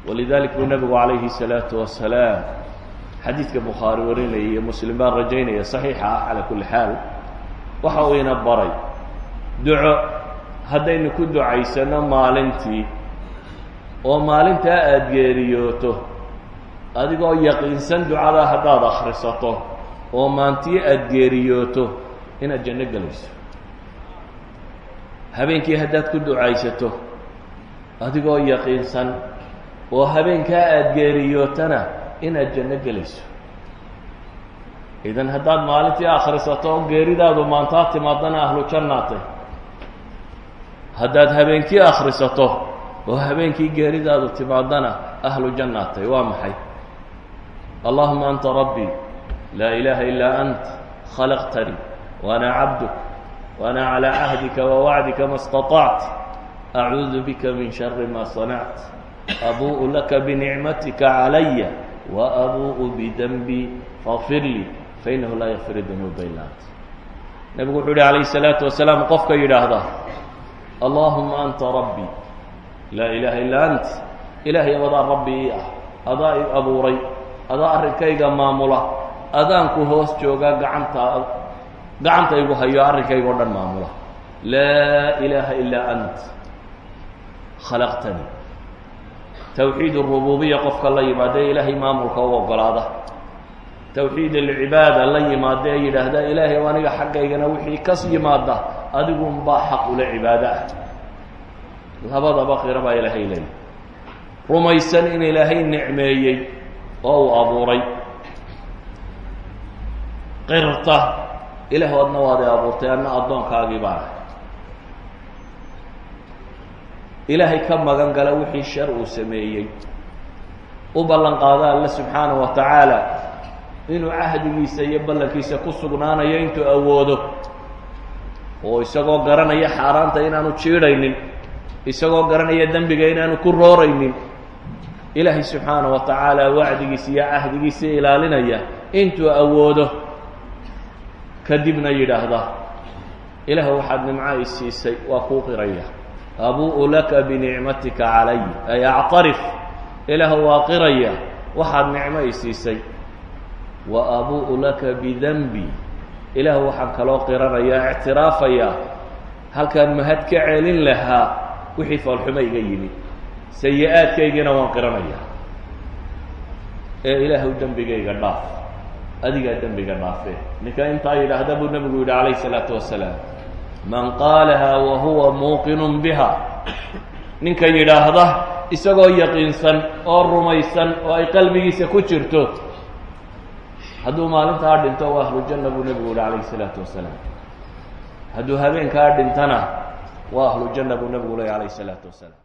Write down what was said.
Walidalik buu nebigu calayhi الsalaatu wasalaam, xadiidka Bukhaari warinaya iyo Muslim baan rajaynaya, saxiixa ah, calaa kulli xaal, waxa uu ina baray duco haddaynu ku ducaysano maalintii, oo maalintaa aada geeriyooto adigoo yaqiinsan ducadaa haddaad akhrisato oo maantii aada geeriyooto, inaad janno gelayso. Habeenkii haddaad ku ducaysato adigoo yaqiinsan oo habeenkaa aada geeriyootana, inaad janno gelayso. Idan haddaad maalintii akhrisato oo geeridaadu maantaa timaadana, ahlu jannaatay. Haddaad habeenkii akhrisato oo habeenkii geeridaadu timaadana, ahlu jannaatay. Waa maxay? اللهم أنت ربي لا إله إلا أنت، خلقتني وأنا عبدك، وأنا على عهدك ووعدك ما استطعت، أعوذ بك من شر ما صنعت، أبوء لك بنعمتك علي وأبوء بذنبي، فاغفر لي فإنه لا يغفر الذنوب إلا أنت. Nebigu wuxuu yihi calayhi الsalaatu wasalaam, qofka yidhaahda: اللهم أنت ربي لا إله إلا أنت, Ilaahay, adaa rabbi ii ah, adaa i abuuray, adaa arrinkayga maamula, adaanku hoos joogaa, gacanta gacanta igu hayo, arrinkayga o dhan maamula, لا إله إلا أنت، خلقتني. Towxiid الrububiya qofka la yimaada ee Ilaahay maamulka u ogolaada, towxiid alcibaada la yimaada ee yidhaahda: Ilaahay, aniga xaggaygana wixii kas yimaada adigunbaa xaq ule cibaado ah, labadaba qira baa Ilaahay leeyahy, rumaysan in Ilaahay nicmeeyey oo uu abuuray, qirta: Ilaah, adna waad i abuurtay, anna addoonkaagii baan ahay. Ilaahay ka magan gala wixii shar uu sameeyey, u ballan qaada Alle subxaanaه wa tacaala inuu cahdigiisa iyo ballankiisa ku sugnaanayo intuu awoodo, oo isagoo garanaya xaaraanta inaanu jiidhaynin, isagoo garanaya dembiga inaanu ku rooraynin, Ilaahay subxaanaه wa tacaala wacdigiisa iyo cahdigiisa ilaalinaya intuu awoodo, kadibna yidhaahda: Ilaah, waxaad nimco i siisay waa kuu qiraya, أبوء لك بنعمتك علي أي أعترف, Ilaah, waa qiraya waxaad nicmo i siisay, وأبوء لك بذنبي, Ilaah, waxaan kaloo qiranayaa, ictiraafayaa, halkaan mahad ka celin lahaa wixii foolxumo iga yimi, sayi-aadkaygiina waan qiranayaa, ee Ilaahw, dembigayga dhaaf, adigaa dembiga dhaafe. Ninka intaa yidhaahda buu nebigu yidhi calayh الsalaatu wasalaam: من قالها وهو موقن بها, ninka yidhaahda isagoo yaqiinsan oo rumaysan oo ay qalbigiisa ku jirto, hadduu maalintaa dhinto waa ahlu janna, buu nebigu yihi calayh الsalaatu wasalaam. Hadduu habeenkaa dhintana, waa ahlu janna, buu nebigu ley alayh الsalaatu wasalaam.